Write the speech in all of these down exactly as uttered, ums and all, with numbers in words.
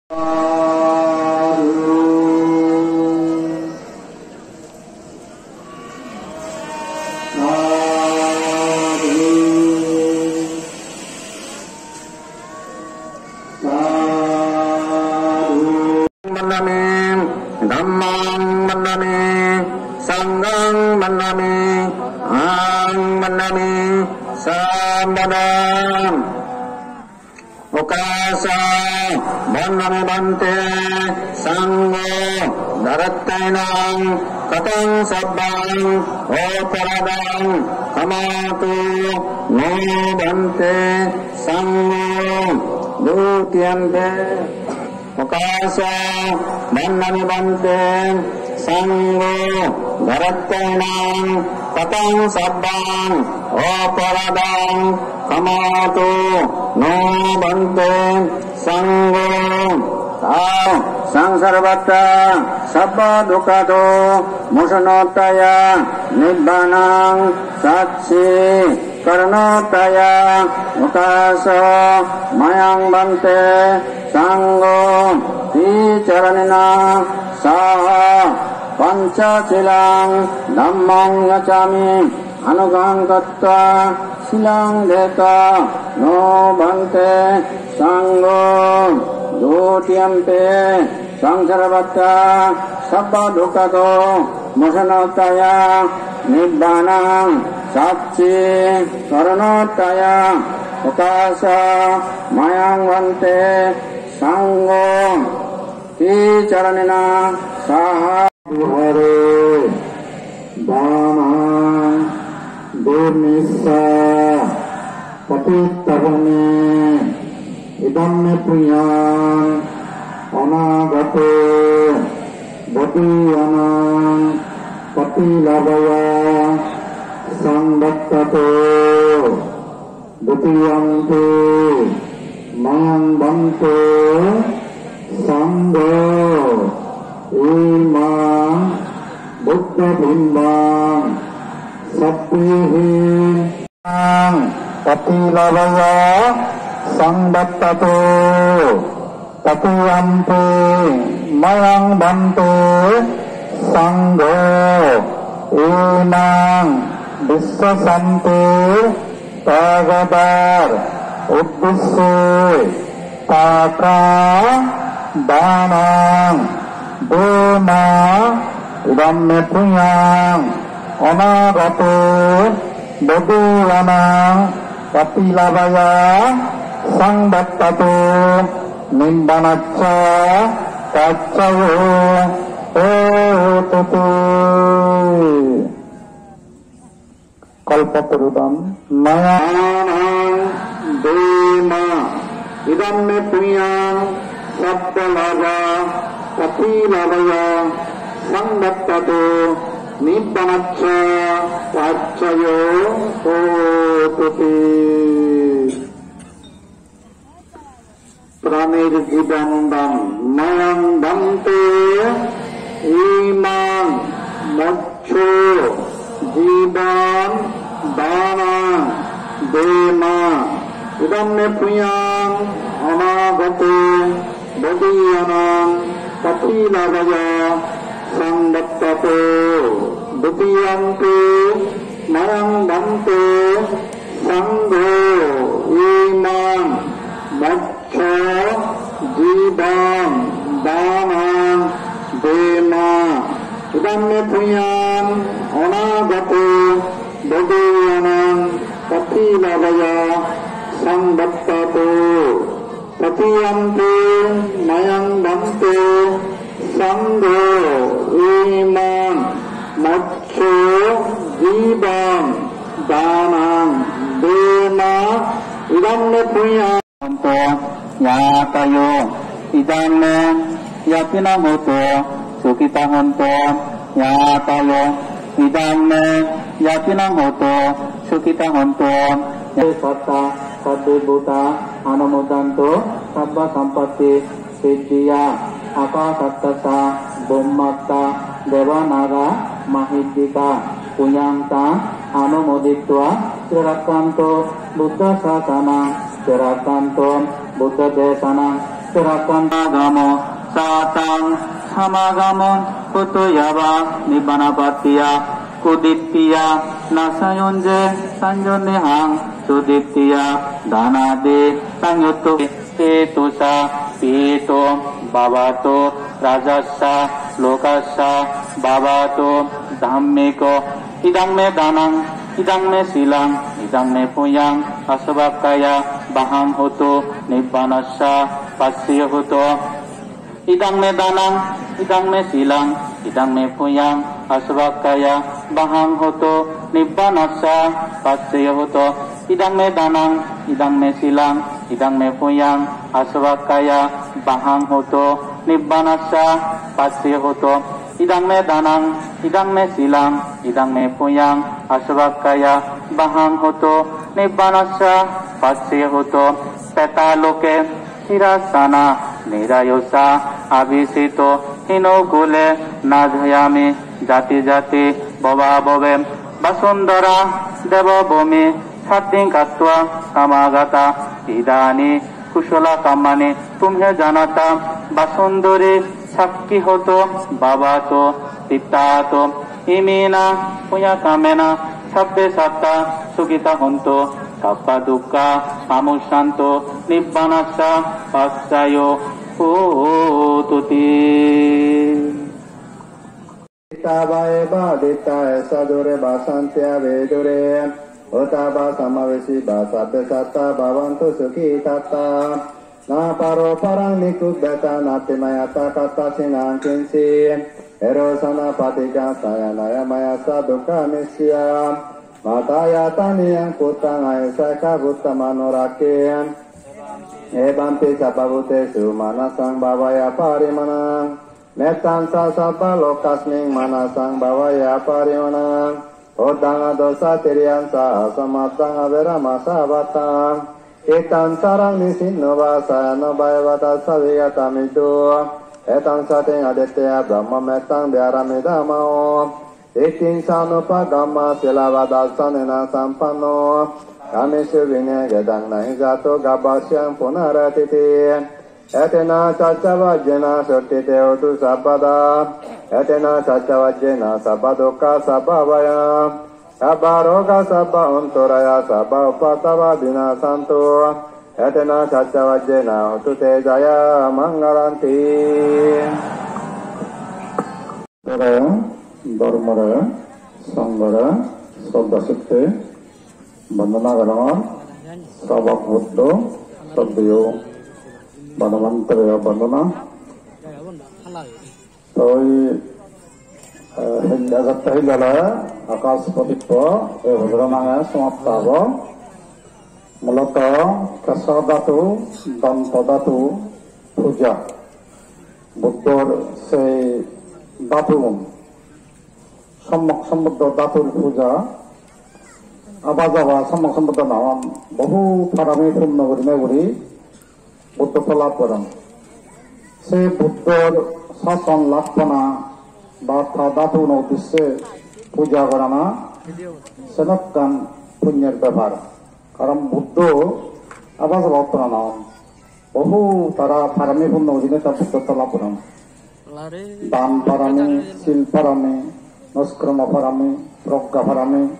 Sadhu. Sadhu. Sadhu. Vandami, dhammaṃ vandami, saṅghaṃ vandami, ahaṃ vandami sabbadā. Okāsa vandami bhante, saṅgho dharattvaṃ, kataṃ sabbaṃ aparādhaṃ khamatu no bhante, saṅgho dutiyampi. Okāsa vandami bhante, saṅgho dharattvaṃ, kataṃ sabbaṃ aparādhaṃ khamatu no bhante, saṅgho saṅsārabhatā sabbadukkhadomasuṇāya nibbānaṃ sacchi karaṇatthāya okāsa mayaṃ bhante, saṅgho tisaranena saha pañca sīlaṃ dhammaṃ yācāmi, anuggahāṃ katvā sīlaṃ detha no bhante, saṅgho dutiyampi. Saṅsārabhatā sabbadukkhadomasuṇāya nibbānaṃ sacchi karaṇatthāya okāsa mayaṃ bhante, saṅgho tisaranena saha. Vihāre dānaṃ dhammesu paṭiṭṭhāmhi, idaṃ me puññaṃ anāgate bodhiyānaṃ paṭilābhāya saṃvattatu. Dutiyampi mayaṃ bhante, saṅgho imaṃ buddhapiṇḍaṃ sabbehi paṭilābhāya saṃvattatu. Tatiyampi mayaṃ bhante, saṅgho imaṃ vissāsanti tagadar uddisse paka dānaṃ dema, idaṃ me puññaṃ anāgate bodhiyānaṃ paṭilābhāya saṃvattatu, nibbānassa paccayo hotati. Kalpatarūpaṃ mayaṃ dema, idaṃ me puññaṃ sabbalābha paṭilābhāya saṃvattatu, nibbānassa paccayo hotati. Pranirjīvaṃ mayaṃ bhante, imaṃ moccho jīvaṃ dānaṃ dema, idaṃ me puññaṃ anāgate bodhiyānaṃ paṭilābhāya saṃvattatu. Dutiyampi mayaṃ bhante, saṅgho imaṃ moccho jīvaṃ dānaṃ dema, idaṃ me puññaṃ anāgate bodhiyānaṃ paṭilābhāya saṃvattatu. Tatiyampi mayaṃ bhante, saṅgho imaṃ moccho jīvaṃ dānaṃ dema, idaṃ me puññaṃ hontu ñātayo, idaṃ me ñātīnaṃ hotu, sukhitā hontu ñātayo, idaṃ me ñātīnaṃ hotu, sukhitā hontu. Sattā sabbī bhūtā anumodantu sabbasampattisiddhiyā. Ākāsaṭṭhassa bhummaṭṭha devā nārā mahiddhikā puññaṃ taṃ anumoditvā siradakkhantu buddhasāsanaṃ, siradakkhantu buddhadesanaṃ, Serappang samagamo sataṃ samāgamon kuto yāva nibbanapattiya kudiṭṭhiya nasayuñje saññunnīhaṃ sudiṭṭhiya dānādī saññutto. Pītussa pīto bhavato rājassa lokassa bhavato dhammiko. Idaṃ me dānaṃ, idaṃ me sīlaṃ, idaṃ me puññaṃ, āsavakkhāya vāhaṃ hotu, nibbanassa paccayo hotu. Idaṃ me dānaṃ, idaṃ me sīlaṃ, idaṃ me puññaṃ, āsavakkhāya vāhaṃ hotu, nibbanassa paccayo hotu. Idaṃ me dānaṃ, idaṃ me sīlaṃ, idaṃ me puññaṃ, āsavakkhāya vāhaṃ hotu, nibbanassa paccayo hotu. Idaṃ me dānaṃ, idaṃ me sīlaṃ, idaṃ me puññaṃ, āsavakkhāya vāhaṃ hotu, nibbanassa paccayo hotu. Petā loke sīlassa nirāyo ca, abhijjhito hīno kulo na jāyāmi jāti jāti bhave bhave. Vasundharā devabhūmi saddhiṃ katvā samāgatā, idāni kusalakammāni tumhe jānatha, vasundhari sakkhī hotu bhavato tiṭṭhātu. Iminā puññakammena sabbe sattā sukhitā hontu, sabbadukkhā pamuccantu, nibbanassa paccayo hotu ti. Diṭṭhā vā avidiṭṭhā, esa dūre vasanti avidūre, uṭṭhā vā sammāvesī vā, sabbe sattā bhavantu sukhitattā. Na paro paraṃ nikubbetha, nātimaññetha katthaci naṃ kiñci, erosāna paṭighasaññā, nāññamaññassa dukkhamiccheyya. Mātā yathā niyaṃ puttaṃ, āyusā ekā puttamanurakkhe, evampi sabbabhūtesu, mānasaṃ bhāvaye aparimāṇaṃ. Mettañca sabbalokasmiṃ, mānasaṃ bhāvaye aparimāṇaṃ. Uddhaṃ adho ca tiriyañca, asambādhaṃ averaṃ asapattaṃ. Tiṭṭhaṃ caraṃ nisinno vā, sayāno vā yāvatassa vigatamiddho, etaṃ satiṃ adhiṭṭheyya, brahmametaṃ viharamidhamāhu. Diṭṭhiñca anupagamma, sīlavā dassanena sampanno, kāmesu vineyya gedhaṃ, na hi jātu gabbhaseyyaṃ punarattīti. Etena saccavajjena sotthi te hotu sabbadā. Etena saccavajjena sabbadukkhā sabbabhayā sabbarogā sabbaantarāyā sabba upaddavā vinassantu. Etena saccavajjena hotu te jayamaṅgalanti. Tore dhormore, songhore sroddha chitte bondona gorongor. Srabok Buddho, sroddheyo Bhagabantore bondona. Toi, eh, hille ajatte hille ole Akash Prodip e bojoro nange somapto obo. Muloto Keso dhatu, Donto dhatu puja. Buddhor sei dhatugun, Sommok Sombuddho dhatur puja, aba jaba Sommok Sombuddho nw hon, bohu parami punno gurinei guri Buddhotto lab goron. Se Buddhor sason lab hona ba ta dhatuguno uddisse puja gorana, sen ekkan punyor bepar. Karon Buddho aba jaba utton nw hon. Bohu tara parami punno gurinei ta Buddhotto lab goron. Dan parami, sil parami, niskrom parami, progga parami,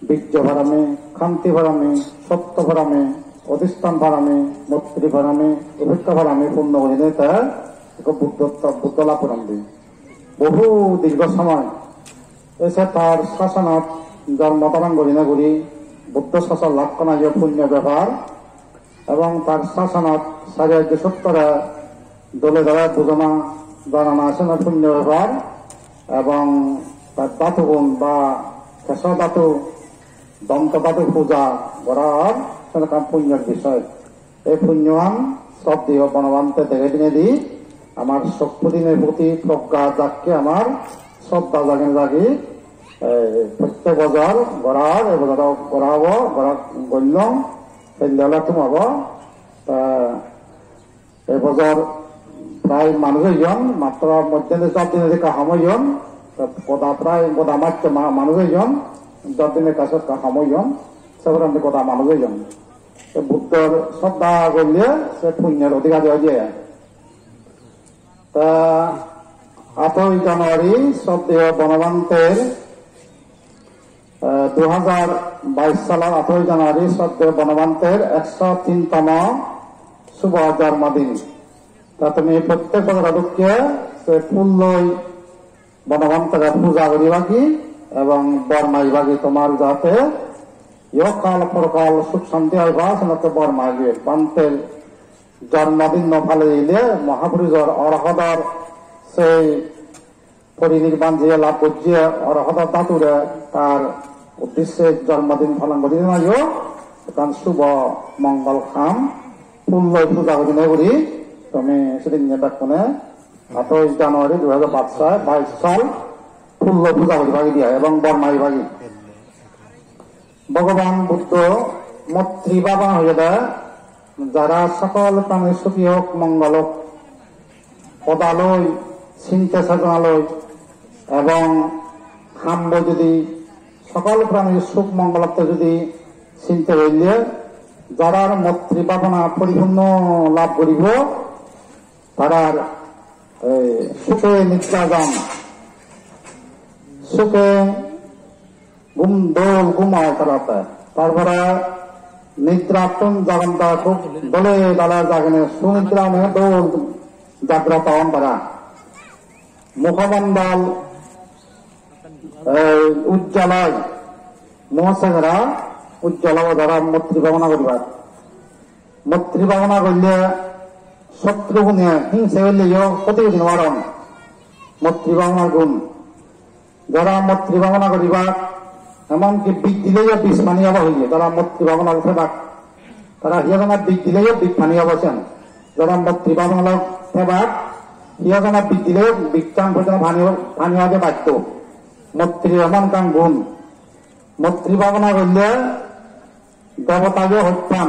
bijja parami, khanti parami, satya parami, odhistan parami, maitri parami, upekka parami punno gurinei ta ekko Buddhotto, Buddho lab goron di. Bohu dirgho somoy ese tar sasonot jonmo dharon gurinei guri Buddho sason lab goranyo punyor bepar. Ebong tar sasonot sari ajjo sottore dole dale bujana janana seno punyo bepar, ebong tar dhatugun ba Keso dhatu, Donto dhatu puja gorar seno ekkan punyor bisoy. Ei punyoan sroddheyo Bonobhante degei dinedi amar sok pudine puti progga jakke amar sroddha jagine jagi, ei prottek bojor gorar, ei bojor gora obo, gora gollong. Pendel-o thum obo. Te ei bojor prai manuj oyon, matro moddhe jat dinedi ekka hom oyon. Te goda prai goda matte ma-, manuj oyon, jat dinedi ekka sot ekka hom oyon. Se poredi goda manuj oyon. Buddhor sroddha golle se punyor odhikari oye. Ta atoi January sroddheyo Bonobhanter, eh, dui hajar bais salor atoi January sroddheyo Bonobhanter ekso tin tomo subho jormodin. Ta tumi prottek bojor dokke se phulloi Bonobhantere puja guribagi ebong bor magibagi, tomar jate iho kal porokal suk santi oi pa, senotte bor magi. Bhanter jormodin no paleile Mahapurushor Orohodor sei porinirban je lab gojje, Orohodor dhatore tar uddisse jormodin palon guri dinayo ekkan subo mongol ham, phulloi puja gurine guri tumi sedinne bekkune atoi January dui hajar bais sal, bais sal, phulloi puja guribagi diya ebong bor magibagi. Bhogoban Buddho moitri bhabona hoyede, jara sokol prani suki hok, mongol hok, hodaloi, sinte sadonaloi, ebong hambo judi sokol prani suk mongolotte judi sinte hoile, jarar moitri bhabona poripunno lab guribo, tarar, eh, suke nidra jan, suke gum, dol gum oi taratte. Tarpore nidrattun jagonde hub dole dale jagine sunidra oi dol jagrot on tara. Mukhomondol, eh, ujjol oi, muo sengera ujjol obo jara moitri bhabona guribar. Moitri bhabona golle sotru gune hingse oleyo khoti guri no paron. Moitri bhabonar gun. Jara moitri bhabona guribak, emonki bij dileyo bij pani obo hoye, jara moitri bhabona thebak. Tara hiyo jana bij dileyo bij pani obo sen. Jara moitri bhabona thebak, hiyo jana bij dileyo bij tan pojjonto pani, pani obo baddo. Moitri emon ekkan gun. Moitri bhabona golle debotayo hottan.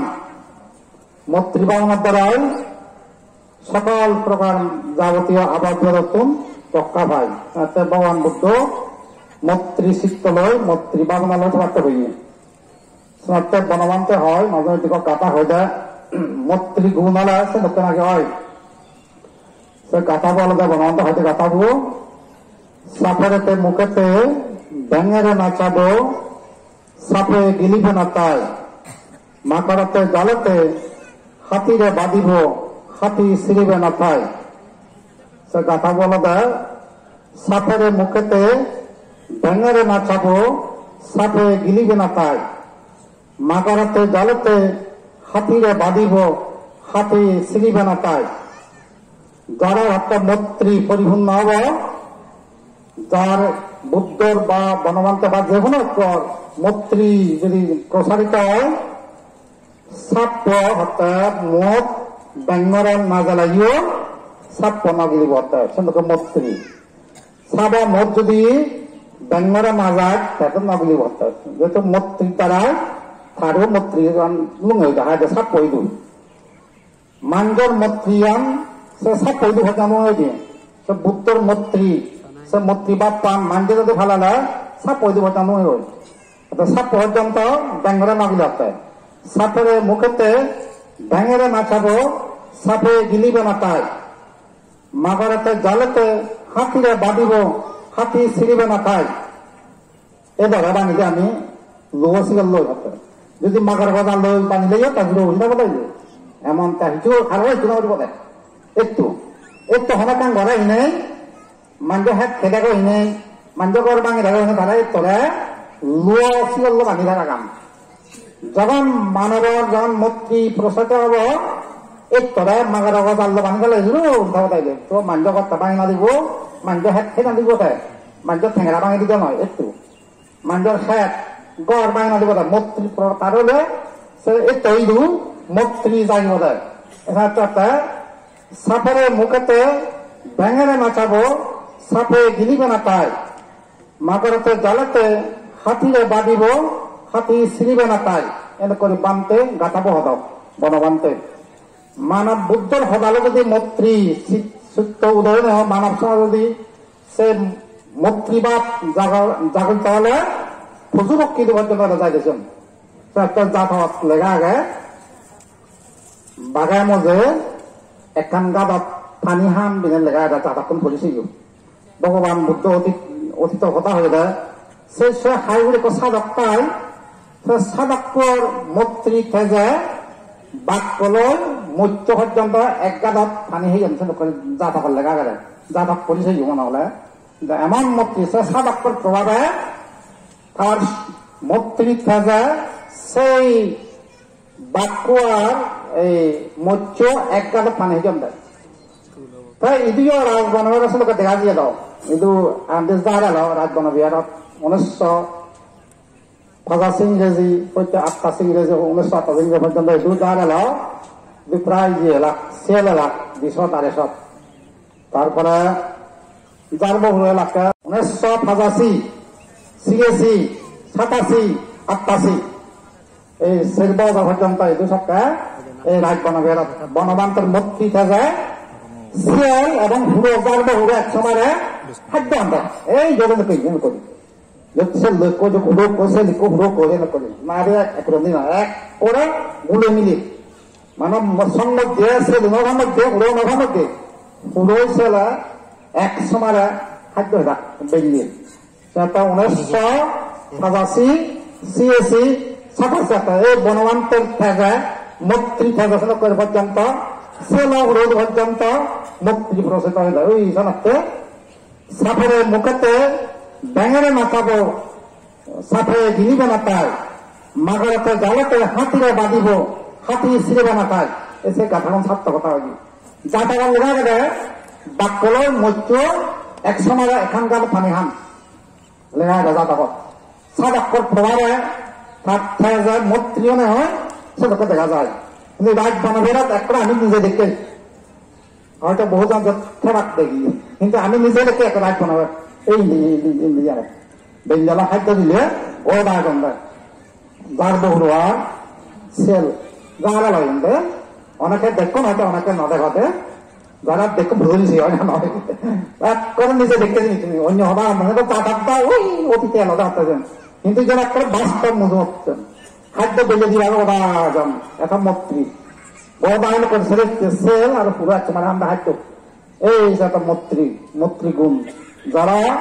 Moitri bhabonar darai sokol prokar jabotiyo abad bipodottun rokka pai. Ette Bhogoban Buddho moitri sitto loi, moitri bhabona loi thobatte hoye. Senotte Bonobhante hoi, maje maje dikko gatha hoide, moitri gun ole sedokke naki oi. Se gathabo olode Bonobhante hoide gathabo, "Sapere te mukhete bengere na chabo, sape gilibe na tai. Makarate jalete hatire badibo, hati siribe na tai." Se gathabo olode, "Sapere mukhete bengere na chabo, sape gilibe na tai. Makarate jalete hatire badibo, hati siribe na tai." Jara hatte moitri poripunno obo, jar Buddhor ba Bonobhante ba je hono ekko moitri jodi prosarito oi, sappo hatte mot bengore na jaleyo sappo no gilibo hatte, sen dokke moitri. Sabo mot jodi bengore na jai, te to no gilibo hatte. Jehetu moitri darai, taro moitri gan lung oi jai, haide sappo idu. Manjor moitriyan se sappo idu hojam oi de. Se Buddhor moitri, se moitri bhappan manje jodi phalale sappo idu hojam oi oi. Ete sappo hojam to bengore magilotte. Sapere mukhete bengore na chabo, sape gilibe na tai. Magarate jalete hatire badibo, hati siribe na tai. Ei dore bangede ami luo sigal loi hotte. Jodi magor gojal loi bangede yo, ta juro uri dabo dai. Emon ta hichu haro hichu na uri bode. Ettu. Ettu hana kan gore hinei, manje het khede go hinei, manje gor bangi dego hinei, tara ettore luo sigal loi bangi dara gam. Jogon manobor jogon moitri prosarito obo, ettore magor gojal loi bangi dale juro uri dabo dai. To manje gor ta bangi na dibo, manje het khede na dibo te, manje tengera bangi dibo noi, ettu. Manjor het, gor bangena dibo da, moitri protar ole se etto idu moitri jagibo de. Ena to te, sapere mukhete bengere na chabo, sape gilibe na tai. Magarate jalete hatire badibo, hati siribe na tai. Ene kori Bhante gathabo hodok, Bonobhante. Manob Buddhor hodalo jodi moitri sit-, sitto udoy no, manob soma jodi se moitri bhab jaga-, jagol tahole poju pokki dibo jone jai dejon. Se ekta jatot lega age, Baga moje ekkan gadot pani han bine lega agede, jadakkun puri seyo. Bhogoban Buddho otit, otito hoda hoyede, se se hai hure ekko sadok pai, se sadokkor moitri teje bakkoloi moitto porjonto ek gadot pani heyon, se dokke jadok lega agede, jadok puri seyo mone hole. Emon moitri, se sadokkor probabe tar moitri teje sei bakko ar ei moitto ek gadot pani heyon de. Te idu yo Rajbana Viharot se dokke dega jiye do. Idu andi jar elo Rajbana Viharot unisho pachasi ingreji, hoite attashi ingreji, unisho attashi ingreji porjonto idu jar elo, idu prai iye elak, sel elak, disho areisho. Tarpore jar bo huro elak unisho pachasi, siyasi, satasi, attashi. Ei ser bojor porjonto idu sokke ei Rajbana Viharot Bonobhantor moitri teje sel ebong huro jar bo huro ek somare haddo hande. Ei jore ne pejin kori. Jot sel ekko, jot huro ekko, sel ekko, huro ekko, sel ekko. Mare ek roni na, ek kore gule mile. Mane mo-, song moddhe, sel no moddhe, huro no moddhe. Huro sele ek somare haddo heda belle. Seta unisho pachasi, siyasi, satasi, ei Bonobhantor teje, moitri teje se dokke porjonto, selo huro porjonto, moitri prosito hoyede. Oi, janatte, sapore mukhete bengere na khabo, sape ginibo na tai, magarete jalete hatire badibo, hati siribo na tai. Ei se gathagan sartokota oye. Jadagan lega agede, bakkoloi moitto ek somare ekkan gal pani han. Lega agede jadagot. Sadokkor probabe tar teje moitri one hoi, se dokke dega jai. Hintu Rajbana Viharot ekkore ami nije dekke. Hoyto bohu jon jot thebak degi. Hintu ami nije dekke ekko Rajbana Viharot. Ei indi, indi, indi, indi aro. Benjala haddo dile, o da jon de. Jar bo huro ar sel, jara loyon de, oneke dekkon hoyto, oneke no dego de, jara dekkon bujori se oi na noi. Ekkore nije dekke ni tumi, onyo hoda mane to jadok da, oi, otite elo da hotte jen. Hintu jen ekkore bastob mujungotte. Haddo bele dibar oda jon, eta moitri. Oda elo kon sel, sel ar huro ek somare hande haddo. Ei je to moitri, moitri gun. Jara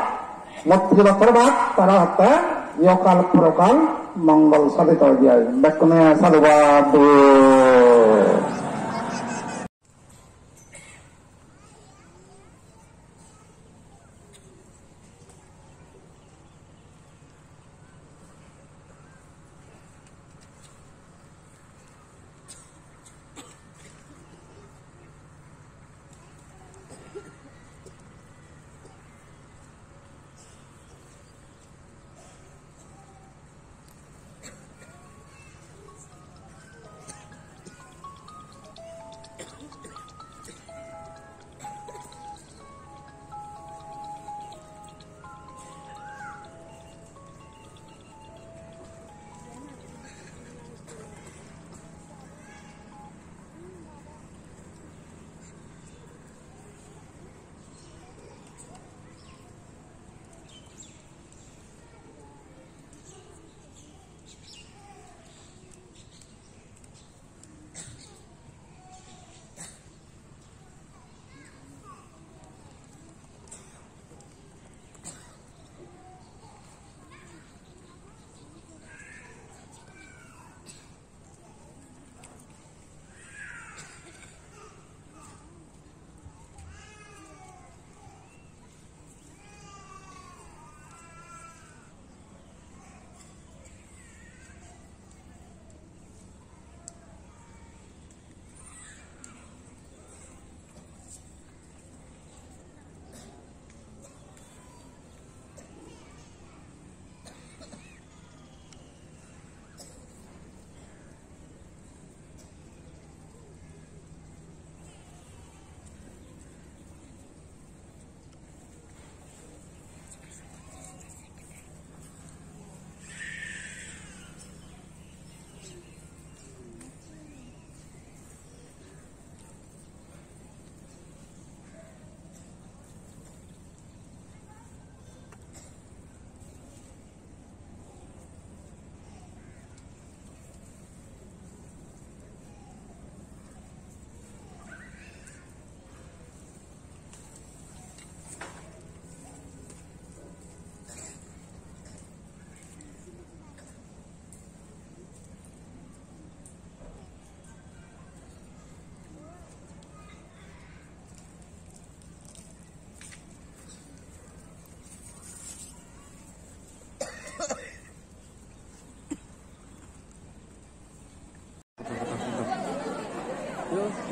moitri bottor bak, tara hotte iokal porokal mongol sadito oi jai. Bekkune sadhubad dibe.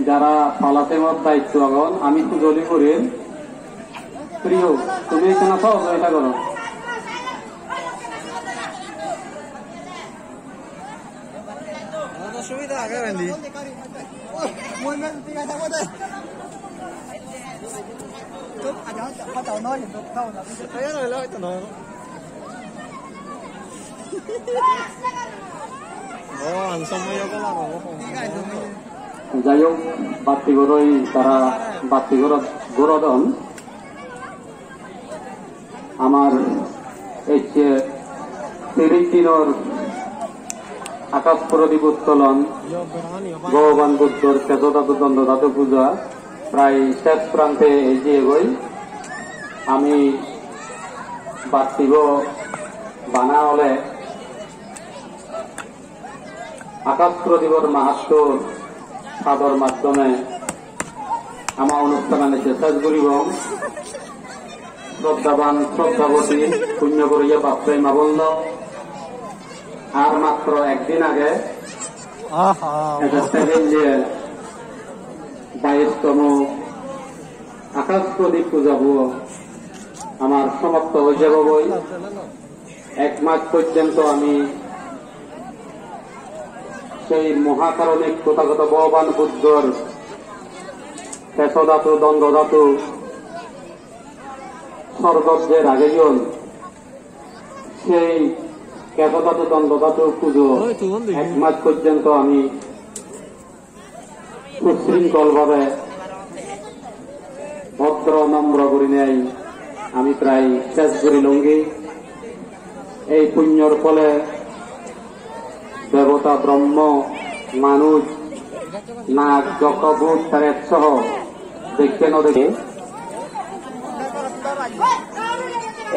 Jara palasengot daitto agon, ami hujoli gorir. Priyo, tumi ekkena sohojogita goro. Subida age bendi. Jai hok, batti goroi tara batti gorot, gorodon. Amar ecche tiris dinor Akash Prodip Uttolon, Bhogoban Buddhor Keso Dhatu Dondo Dhatu Puja prai ses prante ejiyegoi. Ami battibo bana ole Akash Prodipor mahatto pador maddhome ama onusthanan ecche ses guribong. Shraddhaban, shraddhaboti, punyo goriye bap bhei ma bon lok. Ar matro ekdin age. Aha. Ejette helle baistomo Akash Prodip pujabo amar somapto oi jabogoi. Ek mas porjonto ami sei mohakarunik Tothagoto Bhogoban Buddhor Keso Dhatu, Dondo Dhatu, sorgot je rageyon, sei Keso Dhatu, Dondo Dhatu pujo ek mas porjonto ami susringkhol bhabe bhodro nombro gurinei ami prai ses gurilongi. Ei punyor phole debota, Brahmo, manuj, nag, jokho, bhut, pret soho dekke no dekke.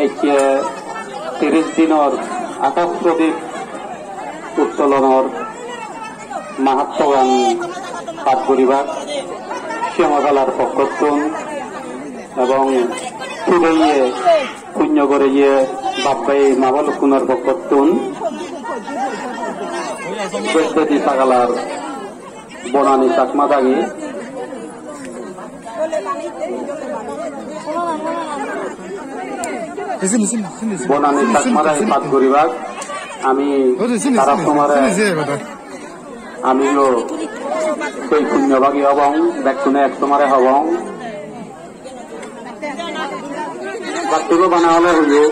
Ecche tiris dinor Akash Prodip Uttolonor mahattogan pat guribak Siyongosalar pokkottun ebong pudeye punyo goreye bap bhei ma bon lukkunor pokkottun Beddedi Sagalar Bonani Chakma dagi. Bonani Chakma dagi pat guribak. Ami tara somare, amiyo sei punyo bagi obong, bekkune ek somare hobong. Battibo bana ole huyo.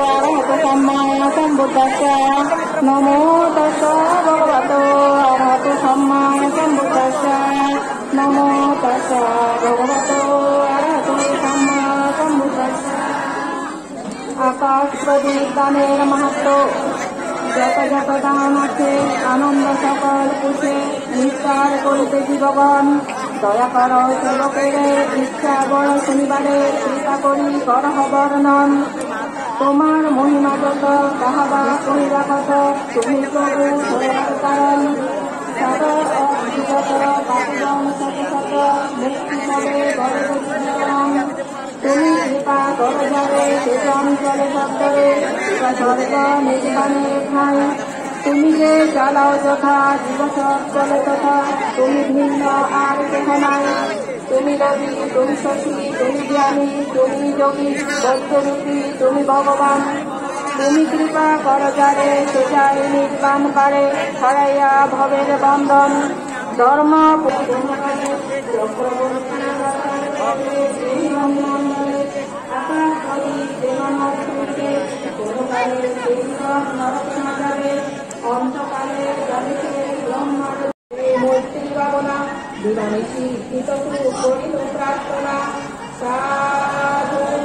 Arahato sammāsambuddhassa. Namo tassa bhagavato arahato sammāsambuddhassa. Namo tassa bhagavato arahato sammāsambuddhassa. আকাশ প্রদীপ দানের মাহাত্ম্য। যত যত দান আছে, আনন্দ সকল খুশি, নিঃস্বার্থ করিতে জীবগণ। দয়া কর সেবকের ইচ্ছা বড় শুনিবারে, কৃপা করি করহ বর্ণন। তোমার মহিমা যত, তাহা বা কহিবা কত, তুমি প্রভু সবার কারণ। সাদর অগ্নিগত পাপবন শত শত, মুক্তি হবে বড় দুঃখী জীবন। তুমি কৃপা করো যারে, সে চঞ্চল সত্তরে, স্বর্গ নির্বাণের ঠাঁই। তুমি যে চালাও যথা, জীব সকল তথা, তুমি ভিন্ন আর কেহ নাই। তুমি রবি, তুমি শশী, তুমি জ্ঞানী, তুমি যোগী, বৈদ্যরূপী, তুমি ভগবান। তুমি কৃপা করো যারে, সে যায় নির্বাণ পারে, হারাইয়া ভবের বন্ধন। ধর্ম মৈত্রী ভাবনা, দূরনিশি Prarthona, sadhu,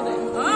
sadhu.